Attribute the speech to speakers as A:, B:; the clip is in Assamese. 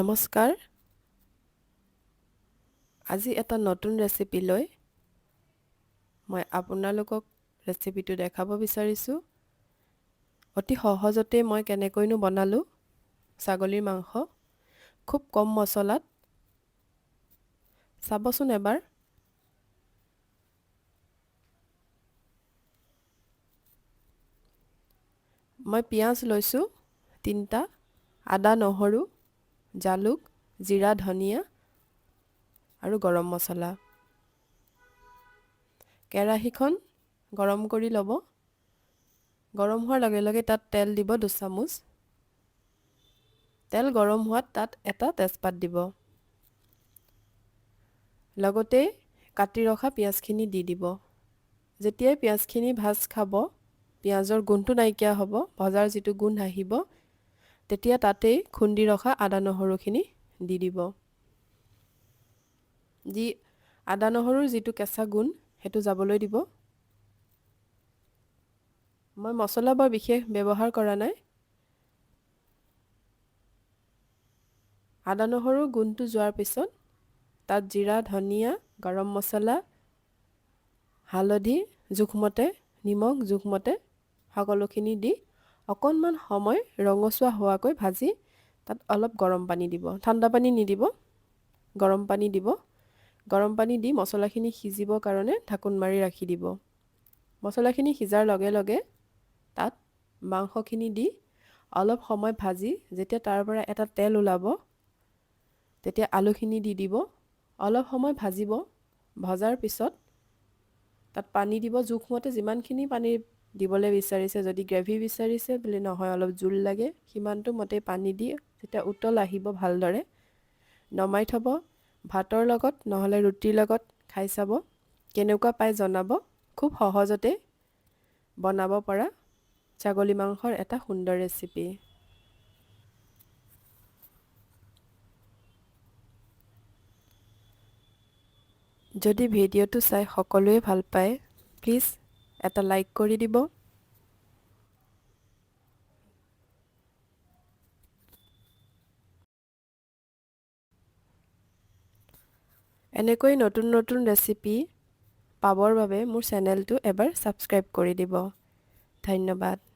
A: নমস্কাৰ, আজি এটা নতুন ৰেচিপি লৈ মই আপোনালোকক ৰেচিপিটো দেখাব বিচাৰিছোঁ। অতি সহজতে মই কেনেকৈনো বনালোঁ ছাগলীৰ মাংস খুব কম মছলাত, চাবচোন এবাৰ। মই পিঁয়াজ লৈছোঁ 3টা, আদা নহৰু, জালুক, জিৰা, ধনিয়া আৰু গৰম মছলা। কেৰাহীখন গৰম কৰি ল'ব। গৰম হোৱাৰ লগে লগে তাত তেল দিব 2 চামুচ। তেল গৰম হোৱাত তাত এটা তেজপাত দিব, লগতে কাটি ৰখা পিঁয়াজখিনি দি দিব। যেতিয়াই পিঁয়াজখিনি ভাজ খাব, পিঁয়াজৰ গোন্ধটো নাইকিয়া হ'ব, ভজাৰ যিটো গোন্ধ আহিব, তেতিয়া তাতেই খুন্দি ৰখা আদা নহৰুখিনি দি দিব। দি আদা নহৰুৰ যিটো কেঁচা গোন্ধ সেইটো যাবলৈ দিব। মই মছলা বৰ বিশেষ ব্যৱহাৰ কৰা নাই। আদা নহৰুৰ গোন্ধটো যোৱাৰ পিছত তাত জিৰা, ধনিয়া, গৰম মছলা, হালধি জোখমতে, নিমখ জোখমতে সকলোখিনি দি অকণমান সময় ৰঙচুৱা হোৱাকৈ ভাজি তাত অলপ গৰম পানী দিব। ঠাণ্ডা পানী নিদিব, গৰম পানী দিব। গৰম পানী দি মছলাখিনি সিজিবৰ কাৰণে ঢাকোন মাৰি ৰাখি দিব। মছলাখিনি সিজাৰ লগে লগে তাত মাংসখিনি দি অলপ সময় ভাজি যেতিয়া তাৰ পৰা এটা তেল ওলাব, তেতিয়া আলুখিনি দি দিব। অলপ সময় ভাজিব। ভজাৰ পিছত তাত পানী দিব জোখমতে, যিমানখিনি পানী দিবলৈ বিচাৰিছে। যদি গ্ৰেভি বিচাৰিছে বোলে নহয় অলপ জোল লাগে, সিমানটো মতে পানী দি যেতিয়া উতল আহিব ভালদৰে নমাই থ'ব। ভাতৰ লগত নহ'লে ৰুটিৰ লগত খাই চাব কেনেকুৱা পাই জনাব। খুব সহজতে বনাব পৰা ছাগলী মাংসৰ এটা সুন্দৰ ৰেচিপি। যদি ভিডিঅ'টো চাই সকলোৱে ভাল পায়, প্লিজ এটা লাইক কৰি দিব। এনেকৈ নতুন নতুন ৰেচিপি পাবৰ বাবে মোৰ চেনেলটো এবাৰ ছাবস্ক্ৰাইব কৰি দিব। ধন্যবাদ।